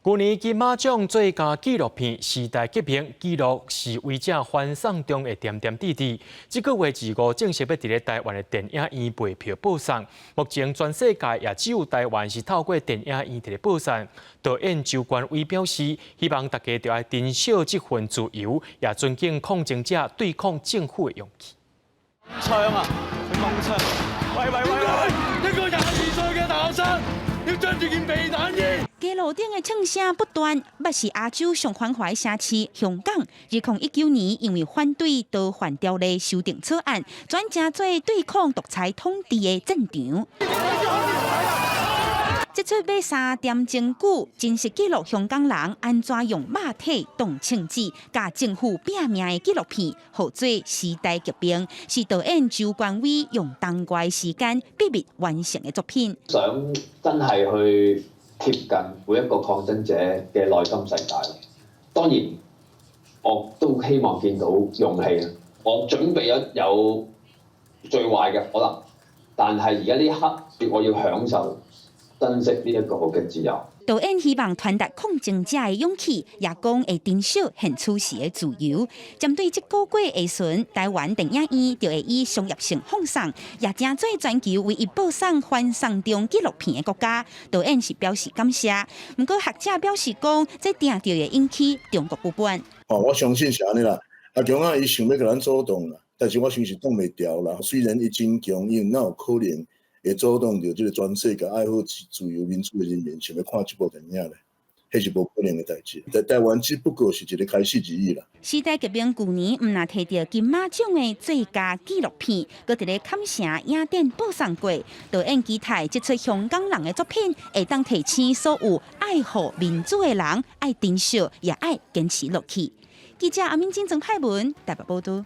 舊年金馬獎最佳紀錄片《時代革命》記錄示威者反送中的點點滴滴。這個月25正式欲佇咧台灣的電影院賣票播送。目前全世界也只有台灣是透過電影院佇咧播送。導演周冠威表示，希望大家著愛珍惜這份自由，也尊敬抗爭者對抗政府的勇氣。槍啊！佢掹槍！喂喂喂喂！一個22歲嘅大學生要著住件避彈衣。街路頂的槍聲不斷，捌是亞洲上繁華的城市香港。2019年因為反對逃犯條例修訂草案，轉成做對抗獨裁統治的戰場。這齣欲3點鐘久，真實記錄香港人按怎用肉體擋槍子，佮政府拚命的紀錄片，號做《時代革命》，是導演周冠威用冬外時間秘密完成的作品。想真係去貼近每一個抗爭者嘅內心世界。當然，我都希望見到勇氣。我準備咗有最壞嘅可能，但係而家呢一刻，我要享受、珍惜呢一個嘅自由。導演希望傳達抗爭者的勇氣，也講會珍惜現此時的自由。針對這個月下旬，台灣電影院就會以商業性放送，也成做全球唯一播送反送中紀錄片的國家。導演是表示感謝，毋過學者表示講，這定著會引起中國不滿。哦，我相信是按呢啦。阿強仔伊想欲共咱阻擋啦，但是我相信擋袂牢啦。雖然伊真強硬，哪有可能會阻擋著這個全世界愛好自由民主的人民想欲看這部電影咧？彼是無可能的代誌。在台灣只不過是一個開始而已啦。時代革命舊年毋但提著金馬獎的最佳紀錄片，閣佇咧坎城影展播送過。導演期待這齣香港人的作品，會當提醒所有愛護民主的人，愛珍惜，也愛堅持落去。記者阿敏晶、曾派文台北報導。